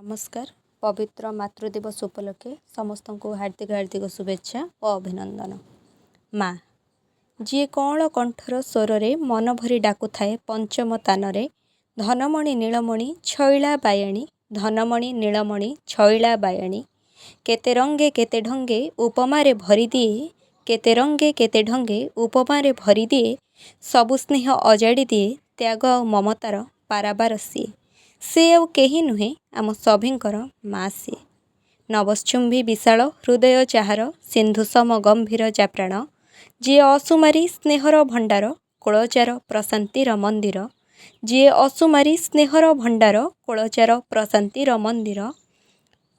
ନମସ୍କାର। ପବିତ୍ର ମାତୃ ଦିବସ ଉପଲକ୍ଷେ ସମସ୍ତଙ୍କୁ ହାର୍ଦ୍ଦିକ ହାର୍ଦ୍ଦିକ ଶୁଭେଚ୍ଛା ଓ ଅଭିନନ୍ଦନ। ମା' ଯିଏ କଅଁଳ କଣ୍ଠର ସ୍ୱରରେ ମନ ଭରି ଡାକୁଥାଏ ପଞ୍ଚମ ତାନରେ, ଧନମଣି ନୀଳମଣି ଛଇଳା ବାୟାଣୀ, ଧନମଣି ନୀଳମଣି ଛଇଳା ବାୟାଣୀ। କେତେ ରଙ୍ଗେ କେତେ ଢଙ୍ଗେ ଉପମାରେ ଭରିଦିଏ, କେତେ ରଙ୍ଗେ କେତେ ଢଙ୍ଗେ ଉପମାରେ ଭରିଦିଏ, ସବୁ ସ୍ନେହ ଅଜାଡ଼ି ଦିଏ, ତ୍ୟାଗ ଆଉ ମମତାର ପାରାବାର ସିଏ। ସେ ଆଉ କେହି ନୁହେଁ, ଆମ ସଭିଙ୍କର ମା' ସିଏ। ନଭଶ୍ଚୁମ୍ବୀ ବିଶାଳ ହୃଦୟ ଯାହାର, ସିନ୍ଧୁ ସମ ଗମ୍ଭୀର ଯା ପ୍ରାଣ, ଯିଏ ଅସୁମାରୀ ସ୍ନେହର ଭଣ୍ଡାର, କୋଳ ଯାର ପ୍ରଶାନ୍ତିର ମନ୍ଦିର, ଯିଏ ଅସୁମାରୀ ସ୍ନେହର ଭଣ୍ଡାର, କୋଳ ଯାର ପ୍ରଶାନ୍ତିର ମନ୍ଦିର,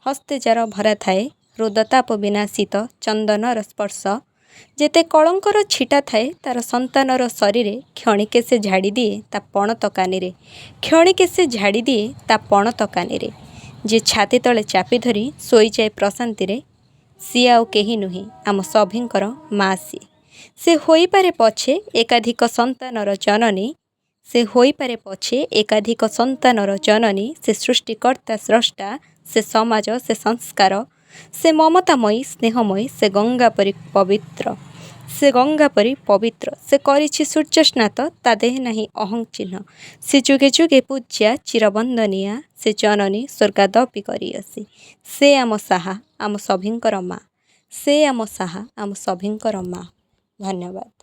ହସ୍ତେ ଯାର ଭରା ଥାଏ ହୃଦତାପ ବିନାଶିତ ଚନ୍ଦନର ସ୍ପର୍ଶ, ଯେତେ କଳଙ୍କର ଛିଟା ଥାଏ ତାର ସନ୍ତାନର ଶରୀରେ, କ୍ଷଣିକେ ସେ ଝାଡ଼ିଦିଏ ତା ପଣତ କାନିରେ, କ୍ଷଣିକେ ସେ ଝାଡ଼ିଦିଏ ତା ପଣତ କାନିରେ। ଯିଏ ଛାତି ତଳେ ଚାପି ଧରି ଶୋଇଯାଏ ପ୍ରଶାନ୍ତିରେ, ସିଏ ଆଉ କେହି ନୁହେଁ, ଆମ ସଭିଙ୍କର ମା' ସିଏ। ସେ ହୋଇପାରେ ପଛେ ଏକାଧିକ ସନ୍ତାନର ଜନନୀ, ସେ ହୋଇପାରେ ପଛେ ଏକାଧିକ ସନ୍ତାନର ଜନନୀ, ସେ ସୃଷ୍ଟିକର୍ତ୍ତା ସ୍ରଷ୍ଟା, ସେ ସମାଜ, ସେ ସଂସ୍କାର, ସେ ମମତାମୟୀ ସ୍ନେହମୟୀ, ସେ ଗଙ୍ଗା ପରି ପବିତ୍ର, ସେ ଗଙ୍ଗା ପରି ପବିତ୍ର। ସେ କରିଛି ସୂର୍ଯ୍ୟସ୍ନାତ, ତା ଦେହେ ନାହିଁ ଅହଂ ଚିହ୍ନ, ସେ ଯୁଗେ ଯୁଗେ ପୂଜ୍ୟା ଚିରବନ୍ଦନୀୟା, ସେ ଜନନୀ ସ୍ୱର୍ଗାଦପି ଗରୀୟସୀ। ସେ ଆମ ସାହା, ଆମ ସଭିଙ୍କର ମା'। ସେ ଆମ ସାହା, ଆମ ସଭିଙ୍କର ମା'। ଧନ୍ୟବାଦ।